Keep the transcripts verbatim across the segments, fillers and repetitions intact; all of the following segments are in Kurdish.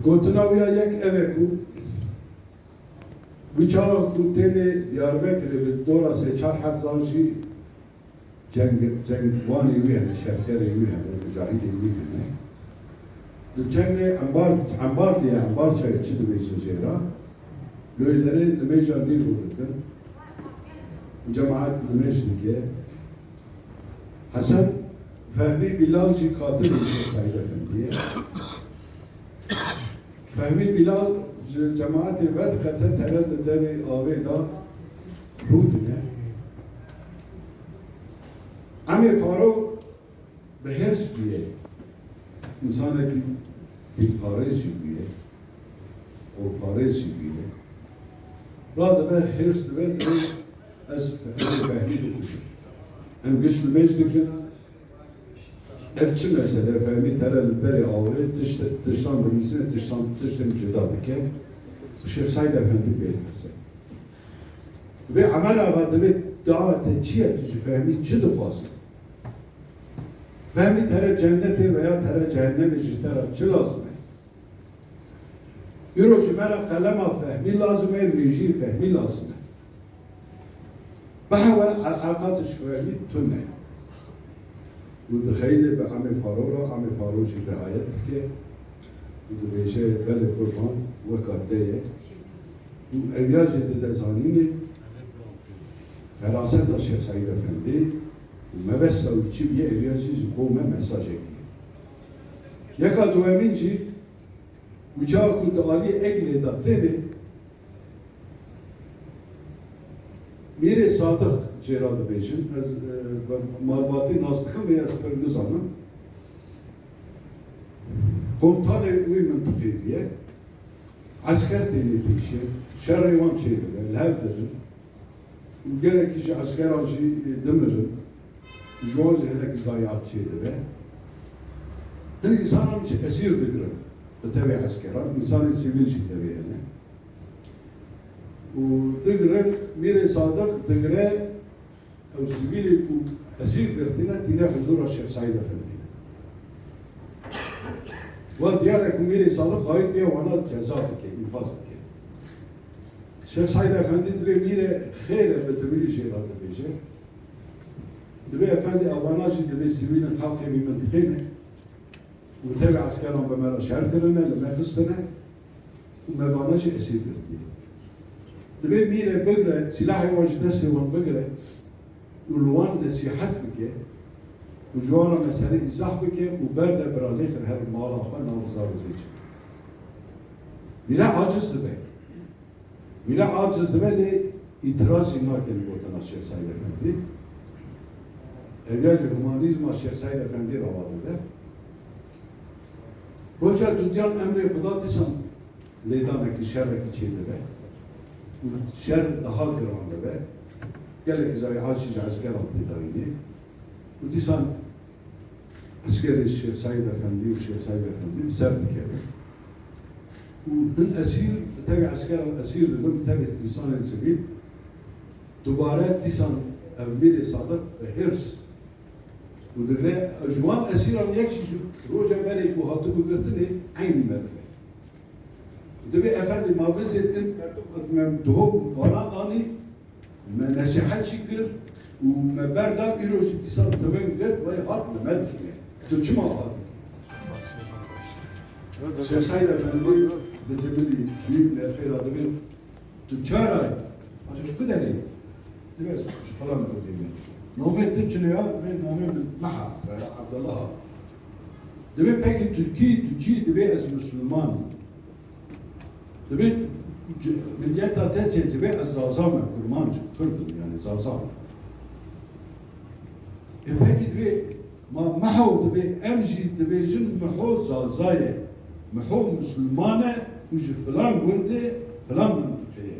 Gotina wî ya yek ev e ku wî çawa ku têne Diyarbekirê bi dora sê çar hezar jî ceng-, cengvanê wî hene, şerkerê wî hene, mucahidê wî hene. Di çemê embar, embar diye, embar çayê çi dibêjin jê re? Lê derê nimêja nîvo dikin. Cemaet nimêj dike. Hesen Fehmî Bilal jî katilê Şêx Seîd Efendî ye. Fehmî Bilal ji cemaetê vediqete tere di derê avê de rûdine. Emê Faro bi hêrs bûye. Însanekî dîlparêz jî bûye. Qorparêz jî bûye. Radibe hêrs dibe, dibe ez Fehmî dikujim. Em giş nimêj dikin. Ev çi mesele? Fehmî tere li berê avê tişt-, tiştan dinivîsine, tiştan, tiştên cuda dike. Şêx Seîd Efendî pê dibese. Divê Emer Axa divê dawa te çi ye? Tu ji Fehmî çi dixwazî? Fehmî tere cennetê veya tere cehennemê ji te re çi lazim e? Îro ji me re qelema Fehmî lazim e, mîjî Fehmî lazim e. Bihewe, eleqat ji Fehmî tune. Û dixeyde bi Emê Faro re, Emê Faro jî riayet dike. Û dibêje, belê qurban, weka te ye. Û ev ya jî dide zanînê, feraseta Şêx Seîd Efendî û mebesta wî çi bûye, ev ya jî ji bo me mesajekî ye. Yeka duwemîn jî, Û çawa ku di aliyê Eglê de têne, Mîrê Sadiq jê re dibêjin, ez, e, bi malbatî nas dikim, lê ez pir nizanim. Komutanê wî mintiqê bûye, esker têne pêşê, şerê wan çêdibe, li hev dirin. Û gelekî ji eskeran jî dimirin. Ji wan jî hinekî zayiat çêdibe. Hin însanan jî esîr digirin bi tevê eskeran. Însanên sivîl jî tevê hene. Û digirin, Mîrê Sadiq digire, ew sivîlê ku esîr girtine, tîne huzûra Şêx Seîd Efendî. Wa diyar e ku Mîrê Sadiq qayîl bûye wana ceza bike, înfaz bike. Şêx Seîd Efendî dibê mîre xêr e, bi dimilî jê re dibêje. Dibê efendî ewana jî dibê sivîlên xelkê vî mintiqê ne. Û tevî eskeran bi me re şer kirine, li me xistine û me vana jî esîr girtiye. Dibê mîre bigre, sîlahê wan ji destê wan bigre û li wan nesîhet bike û ji wan re mesele îzah bike û berde bira lêxin herin mala xwe nav zarozê çi. Mîre aciz dibe. Mîra aciz dibe lê îtiraz jî nake li gotina Şêx Seîd Efendî. Ev ya ji humanîzma Şêx Seîd Efendî re va dide. Roja dudiyan emrê Xuda dîsan lêdanekî şerekî çêdibe. Û şer daha giran dibe. Gelekî zayiat jî ji eskeran tê dayînê. Û dîsan Eskerê Şêx Seîd Efendî û Şêx Seîd Efendî bi ser dikeve. Û hin esîr, bi tevî eskeran esîr dibin, bi tevî însanên sivîl. Dubare dîsan ev Mîrê Sadiq bi hêrs û digre, ji wan esîran yek jî ji roja berê ku hatibû girtinê eynî meriv e. Dibê efendî ma vizêtin, me duho vana anî, me nesîhet jî kir û me berda, îro jî dîsa tivin girt, vay hat li me dikine. Tu çima hatî? Şêx Seîd Efendî bi dimilî çûyî me fêra dibê, tu çara yî? Tu ji ku derê yî? Dibê ez ji filan gundê me. Nomê tu çi ne ya? Dibê nomê min Meha, Abdullah. Dibê pekî tu kî, tu çi? Dibê ez Misliman im. Dibê c-, miliyeta te çê? Dibê ez Zaza me, Kurmanc, Kurd im, yani Zaza me. E pekî dibê ma Meho, dibê em jî dibêjin Meho Zaza ye, Meho Misliman e û ji filan gundê, filan mintiqê ye.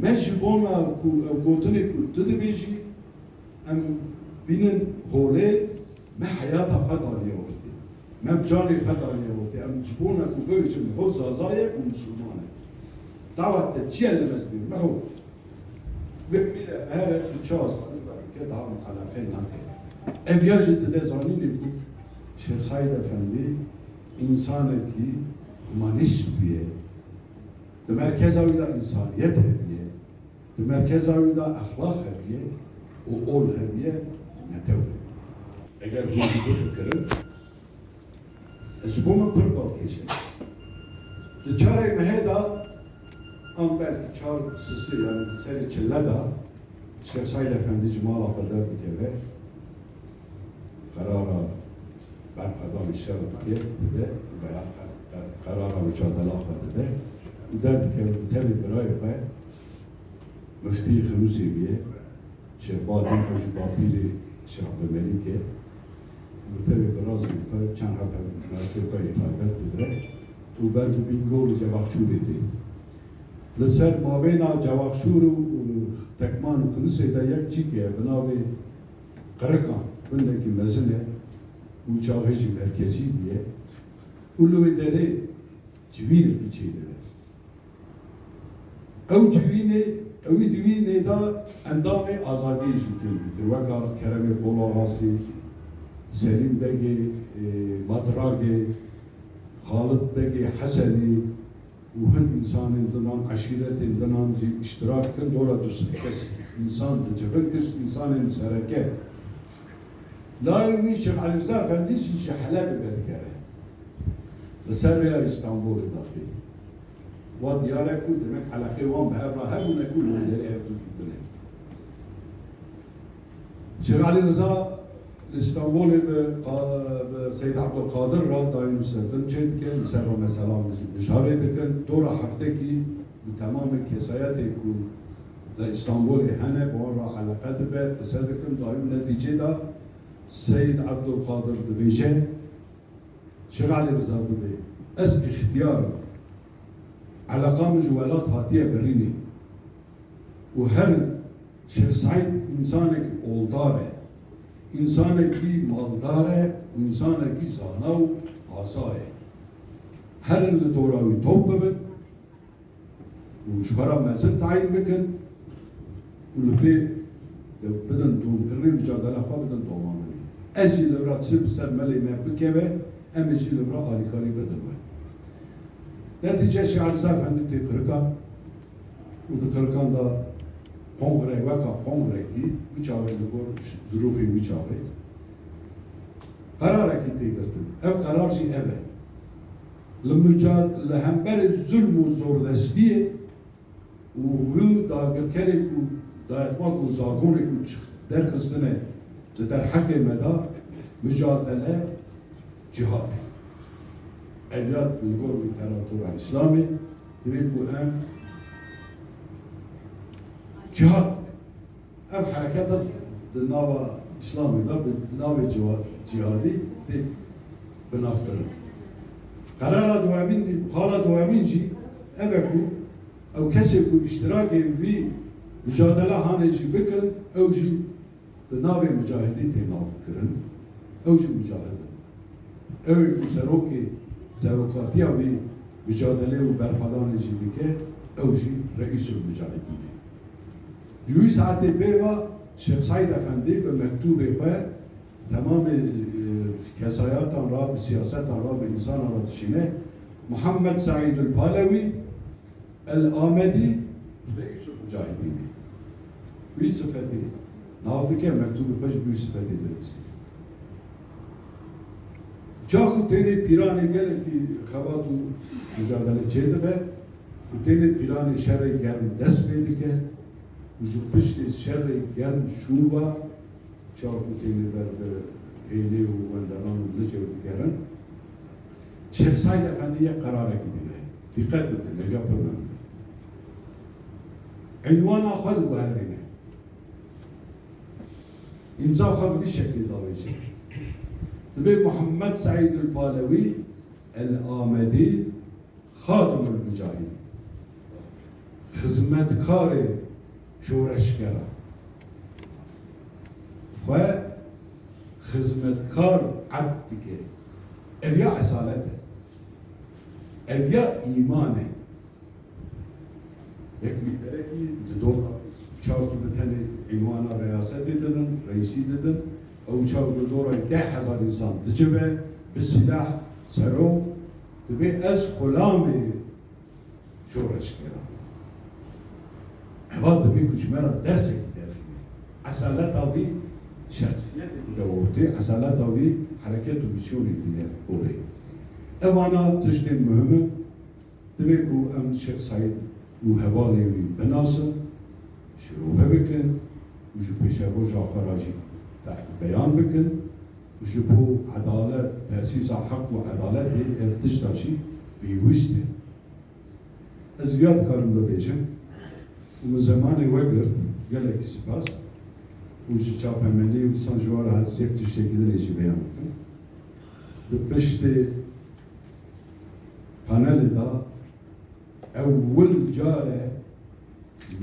Me ji bona ku ew gotinê ku tu dibêjî, em bînin holê, me heyata xwe daniye ortê. Me bi canê xwe daniye ortê. Em ji bona ku bibêjin Meho Zaza ye û Misliman e. Dawa te çi ye li me dibê? Meho. Bê mîre here tu çi azadî berike, daha min eleqe nake. Ev ya jî dide zanînê ku Şêx Seîd Efendî însanekî humanîst bûye, di merkeza wî de însaniyet hebiye, di merkeza wî de exlaq hebiye û ol hebiye, netew e. Eger hûn jî bifikirin, ji bo min pir balkêş e. Di çarê mehê de, an belkî çar sisê, yanî di serê çile de, Şêx Seîd Efendî ji mala xwe derdikeve, qerara berxwedanê şer dike, dide, veya qe-, qe-, qerara micadela xwe dide û derdikeve, bi tevî birayê xwe, Miftî Xinûsê bûye, Şêx Badîn, ew jî bapîrê Şêx Abdulmelîk e. Bi tevî bi razê xwe çend heb merfê xwe yê taybet digre û ber bi Bîngol û Cevaxçûrê tê. Li ser mabêna Cevaxçûr û Tekman û Xinûsê de yek çîkê ye bi navê Qirikan, gundekî mezin e û çaxê jî merkezî bûye û li wê derê civînekî çêdibe. Ew civînê, ewî civînê de endamê azadiyê jî tên dîtir. Weka Keremê Qolaxasî, Selîm Begê, e, Madragê, Xalid Begê Hesenî û hin însanên dinan, eşîretên dinan jî îştirak dikin. Dora du sed kes însan dicivin, kişt însanên sereke. Layê wî Şêx Elî Riza Efendî jî ji Helebê vedigere. Li ser rêya Îstanbulê de tê. Wa diyar e ku demek eleqeyê wan bi hev re hebûne ku li wê derê hev du dîtine. Şêx Elî Riza li Îstanbulê bi qa-, bi Seyyid Abdulkadir re dayîn û setin çêdike, li ser re mesela mij-, mijarê dikin. Dora heftekî bi temamê kesayetê ku li Îstanbulê hene, bi wan re eleqe dibe, qise dikin, dayîn û netîcê de Seyyid Abdulkadir dibêje, Şêx Elî Riza dibê, ez îxtiyar im. Eleqa min ji welat hatiye birînê. Û herin, Şêx Seîd însanekî oldar e, însanekî maldar e û însanekî zana û aza ye. Herin li dora wî top bibin, û ji xwe re mezin tayîn bikin û li pê de bidin domkirinê, micadela xwe bidin domaminê. Ez jî li vir re çi bi ser melê me bikeve, em ê jî li vir re alîkarî bidin we. Netîce Şêx Elî Riza Efendî tê Qirikan û di Qirikan de kongre, weka kongrekî, wî çaxê li gor zirûfê wî çaxê qerarekî tê girtin. Ev qerar jî ev e. Li muca-, li hemberê zulm û zordestiyê û wî dagirkerê ku dayetma ku zagonê ku çi-, derxistine di derheqê me de, micadele cihad e. Ev ya li gor lîteratura Îslamê divê ku em cihad bikin. Ev hereketa di nava Îslamê de bi navê ciwa-, cihadî tê binavkirin. Qerara duyemîn jî, xala duyemîn jî ev e ku ew kesê ku îştirakê vî micadela hanê jî bikin, ew jî di navê micahidî tê navkirin, ew jî micahid in. Ew ê ku serokê, serokatiya vî micadelê û berxwedanê jî dike, ew jî reîsul micahidîn e. Ji wî saetê pê ve Şêx Seîd Efendî bi mektûbê xwe temamê, e, kesayatan re, bi siyasetan re, bi însanan re dişîne. Muhammed Seîdul Palewî El Amedî Reîsul Mucahidîn e. Wî sifetê nav dike, mektûbê xwe jî bi wî sifetê dinivîsî. Çax û tênê pîranê gelekî xebat û micadele çêdibe û tênê pîranê şerê germ dest pê dike û ji piştê şerê germ şûva çax û tênê ber bi hêlê û wenderan û licê digerin. Şêx Seîd Efendî yek qerarekî digre. Dîqet bikin, hêja pir mehim e. Înwana xwe diguherîne. Îmza xwe bi vî şeklî davêje. Dibê Muhammed Seîdul Palewî El Amedî Xadimul Mucahidîn. Xizmetkarê şoreşgera. Xwe xizmetkar ed dike. Ev ya esalet e. Ev ya îman e. Yek lîderekî ji dor çaw tu bi tenê ûnwana reyasetê didin, reîsî didin, ew çaw li dorayê deh hezar însan dicive, bi sîlah, serok, Dibê ez xulamê şoreşgeran. Eva dibê ku ji me re dersekî derxîne. Esaleta vî şexsiyetê dide ortê, esaleta vî hereket û misyonê dide orê. Evana tiştên muhim in. Dibê ku em Şêx Seîd û hevalê wî binasin, şirove bikin û ji pêşeroja xwe re jî te-, beyan bikin û ji bo edalet, tesîsa heq û edaletê ev tişta jî pêwîst e. Ez viya dikarim bibêjim û min zemanê we girt, gelekî spas û ji çapemenê û dîsan ji we re ez yek tiştekî din ê jî beyan bikim. Di piştê panelê de ewil car e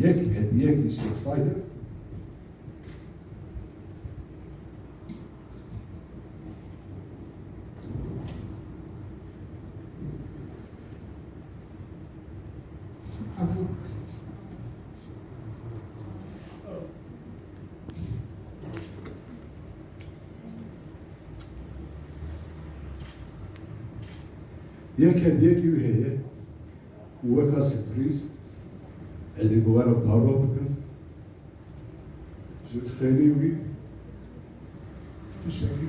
yek hediyekî Şêx Seîd e. Yek hediyekî wî heye û weka sürprîz ez ê bi we re baro bikim. Ji xêrê wî tiştekî